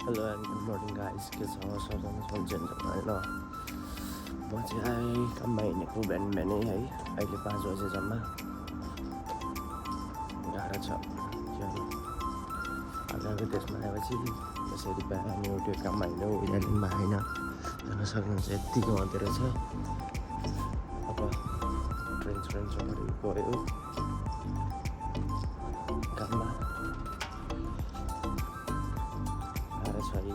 Hello and good morning guys, के छ सबजना सन्चै हुन्छ होइन। म चाहिँ काममा हिँडेको बिहानै है। अहिले 5 बजे जम्मा गाह्रो छ किनभने आजको त्यसमा आएपछि यसरी बिहान उठ्यो काममा हिँड्यो उनीहरूले होइन जान सक्नुहुन्छ। यत्तिको मात्रै रहेछ। अब फ्रेन्ड्सहरू गयो काममा छ है।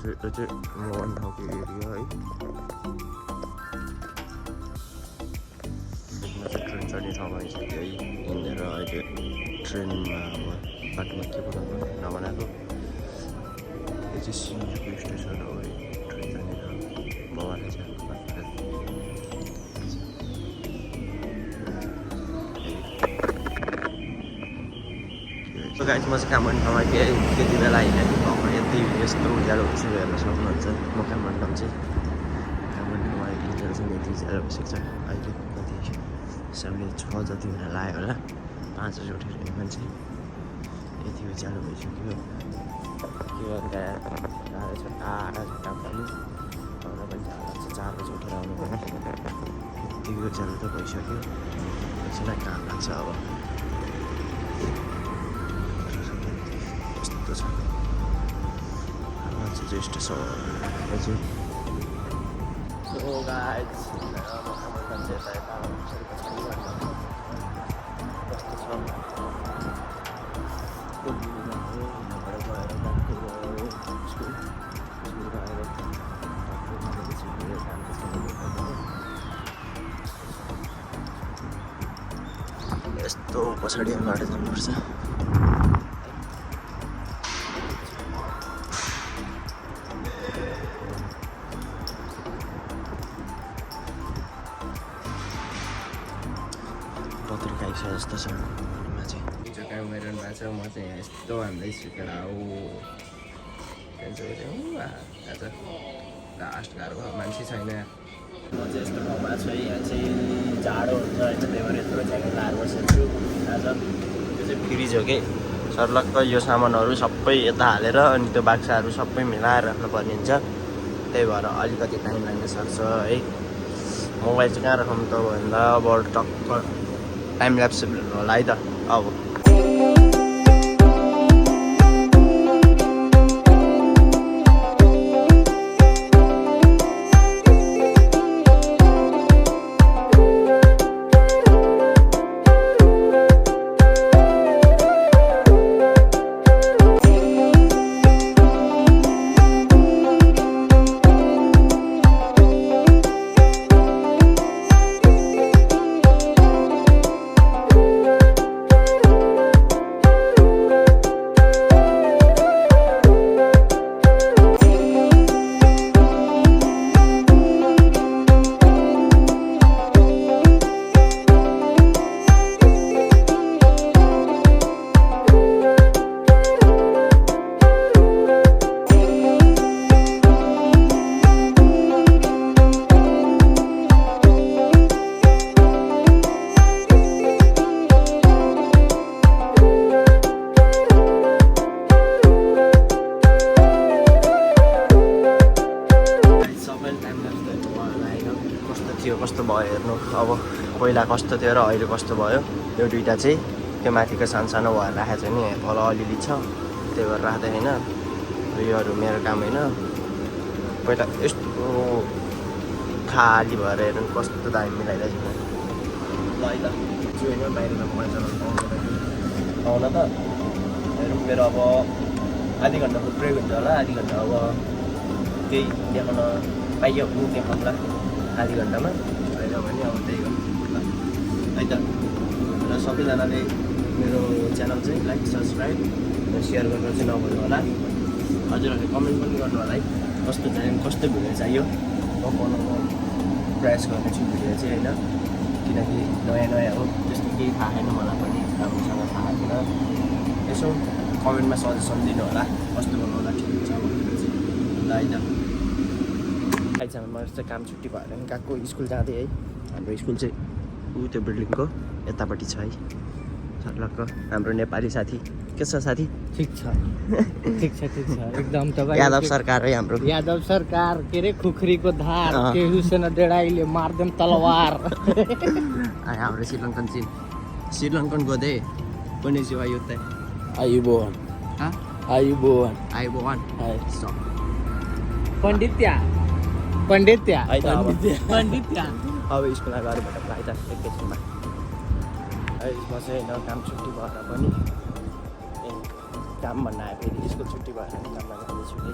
यो चाहिँ मोहन ठाउँको एरिया है। यसमा चाहिँ ट्रेन चढ्ने ठाउँमा आइसक्यो है। हिँडेर अहिले ट्रेनमा अब बाटोमा के बनाएको नबनाएको। यो चाहिँ सिन्जीको स्टेसन हो है। ट्रेन जाने ठाउँ बगाएर चाहिँ गाइस, म चाहिँ काम गर्ने ठाउँमा त्यति बेला हिँडेको ठाउँमा यस्तो उज्यालो भइसक्यो हेर्न सक्नुहुन्छ। म काम गर्ने ठाउँ चाहिँ हिँडेर चाहिँ यति उज्यालो भइसकेको छ। अहिले कति 6:30 जति हुन लाग्यो होला। 5 बजी उठेर हिँड्ने मान्छे यति उज्यालो भइसक्यो। के गर्दा गाह्रो छ। टाढा छ काम पनि आउनु पनि जाडो छ। 4 बजी उठेर आउनु पर्यो। यति उज्यालो त भइसक्यो। एकछिनलाई काम लाग्छ अब। Station. So guys, यस्तो पछाडि बाटो जानुपर्छ। पत्रिका आइसक्यो जस्तो छ मा चाहिँ हिजो काम गरिरहनु भएको छ। म चाहिँ यहाँ यस्तो हान्दैछु केटा हो। आज लास्ट गाह्रो भयो, मान्छे छैन। म चाहिँ यस्तो ठाउँमा छु। यहाँ चाहिँ जाडो हुन्छ होइन, त्यही भएर यत्रो ज्याकेट लाएर बसेको छु आज। त्यो चाहिँ फ्रिज हो कि सर्लक्क यो सामानहरू सबै यता हालेर अनि त्यो बाक्साहरू सबै मिलाएर राख्नुपर्ने हुन्छ। त्यही भएर अलिकति टाइम लाग्न सक्छ है। मोबाइल चाहिँ कहाँ राखौँ त भन्दा अब टक्क टाइम ल्याप्स होला है त अब। कस्तो भयो हेर्नु अब। पहिला कस्तो थियो र अहिले कस्तो भयो। यो दुइटा चाहिँ त्यो माथिको सानो भएर राखेको छ नि, तल अलिअलि छ त्यही भएर राख्दै होइन। योहरू मेरो काम होइन। पहिला यस्तो खाली भएर हेर्नु कस्तो दामी मिलाइरहेको छ। ल है त त्यो होइन, बाहिरको मोबाइल चलाउनु पाउन त हेरौँ। मेरो अब आधी घन्टाको ब्रेक हुन्छ होला। आधी घन्टा अब केही देखाउन पाइयो भने देखाउँला आधी घन्टामा। होइन भने अब त्यही हो है त। र सबैजनाले मेरो च्यानल चाहिँ लाइक सब्सक्राइब र सेयर गरेर चाहिँ नभन्नु होला। हजुरहरूले कमेन्ट पनि गर्नु होला है कस्तो चाहियो, कस्तो भिडियो चाहियो। म बनाउनु प्रयास गर्नेछु भिडियो चाहिँ होइन। किनकि नयाँ हो, त्यस्तो केही थाहा छैन मलाई पनि, राम्रोसँग थाहा छैन। यसो कमेन्टमा सजेसन दिनु होला कस्तो बनाउँदा ठिक हुन्छ भनेर चाहिँ ल है त। आइजन म चाहिँ काम छुट्टी भएर नि गएको स्कुल जाँदै है। हाम्रो स्कुल चाहिँ त्यो बिल्डिङको यतापट्टि छ है। सर्लक्क हाम्रो नेपाली साथी के छ साथी? ठिक छ एकदम तपाईँ यादव सरकार है हाम्रो। यादव सरकार के रे खुखरीको धार के हुसेन डेढाइले मार्देम तलवार हाम्रो श्रीलङ्कन चिन श्रीलङ्कन गोदे कोनिचिवा युते आयुबोहन हाँ आइबोवान स्टप पण्डित्या है त अब पण्डित्या अब स्कुल अगाडि भेटौँ है त एकैछिनमा यसमा चाहिँ होइन काम छुट्टी भएर पनि काम भन्न आयो फेरि स्कुल छुट्टी भएर पनि काममा जाँदैछु है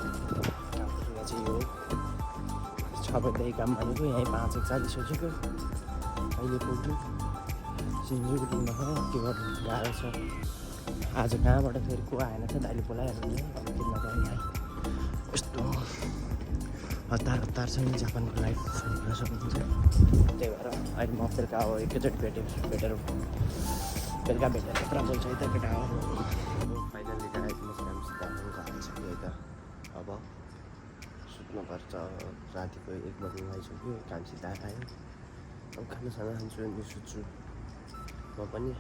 काम कुरो चाहिँ यो 6 बजीदेखि काम भनेको यहीँ 5:41 सोचेको अहिले पुग्यो सिलगढीमा के गर्नु गाह्रो छ आज कहाँबाट फेरि को आएन छ दाइले बोलाइहाल्नु नि अब किन गएँ यस्तो हतार छ नि जापानको लाइफ भन्न सक्नुहुन्छ त्यही भएर अहिले म बेलुका अब एकैचोटि भेटेर बेलुका भेटेर यत्र बोल्छ है त केटा हो फाइनल्ली त आइसक्यो घर आइसक्यो है त अब सुत्नुपर्छ रातिको 1 बजी आइसक्यो काम सिधा आयो अब खानासाना खान्छु अनि सुत्छु म पनि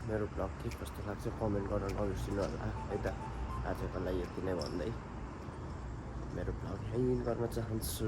मेरो ब्लग के कस्तो लाग्छ कमेन्ट गर्न नबिर्सिनु होला है त आजको लागि यति नै भन्दै मेरो ब्लग यहीँ गर्न चाहन्छु।